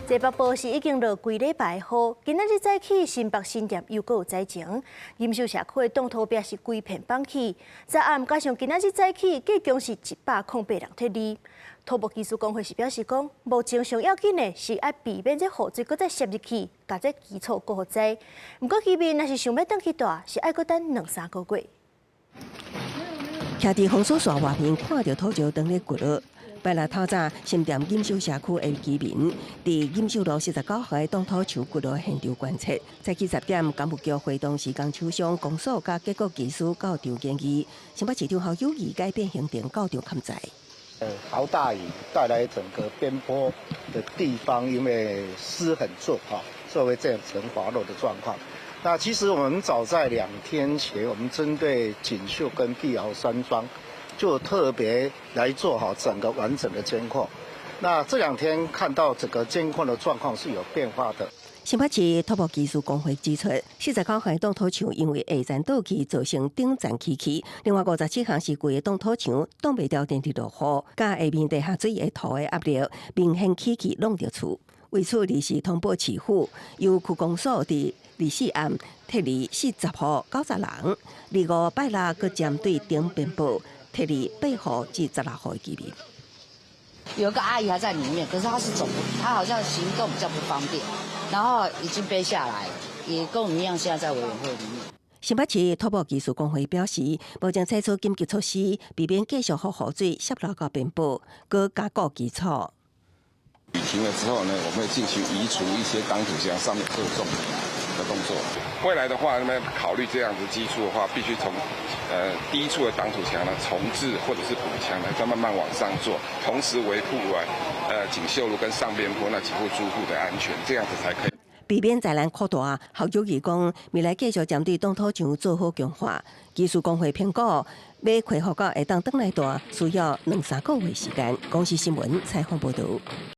這北部是已經落幾禮拜雨，今仔日早起新北新店又閣有災情，錦繡社區的擋土壁是規片崩去。昨暗加上今仔日早起，計共是108人撤離。土木技師公會是表示講，目前上要緊的是愛避免這雨水閣再滲入去，共這基礎閣予災。毋過居民若是想欲轉去蹛，是愛閣等兩三個月。徛佇封鎖線外面，看著土石當咧滾落。拜六透早，新店錦繡社區的居民佇錦繡路49號的擋土牆滾落現場觀測。早起10點，工務局會同市工廠商公所佮結構技師到場檢議，新北市長侯友宜改變行程到場勘災。豪大雨帶來整個邊坡的地方，因為濕很重哈，所以會造成滑落的狀況。那其實我們早在2天前，我們針對錦繡跟碧瑤山莊，就特別來做好整個完整的監控。那這兩天看到整個監控的狀況是有變化的。新北市土木技師公會指出，49項擋土牆因為下層倒去造成頂層起去，另外57項是規个擋土牆擋袂牢連續落雨，佮下面地下水的土的壓力明顯起去挵著厝。為此，臨時通報市府，由區公所佇24暗撤離40戶90人，25拜六閣針對頂邊坡撤離8戶至16戶居民。有個阿姨還在裡面，可是她是走不，她好像行動比較不方便，然後已經背下來，也跟我們一樣，現在在委員會裡面。新北市土木技師公會表示，目前採取緊急措施，避免繼續予雨水滲落到邊坡，閣加固基礎。雨停了之後呢，我們會進行移除一些擋土牆上面負重的動作。未來的話，那麼考慮這樣子基礎的話，必須從低處的擋土牆呢重置或者是補強呢，再慢慢往上做，同時維護啊錦繡路跟上邊坡那幾戶住戶的安全，這樣子才可以。避免災難擴大，侯友宜講，未來繼續針對擋土牆做好強化。技師公會評估，欲恢復到會當轉來蹛，需要兩三個月時間。公視新聞採訪報導。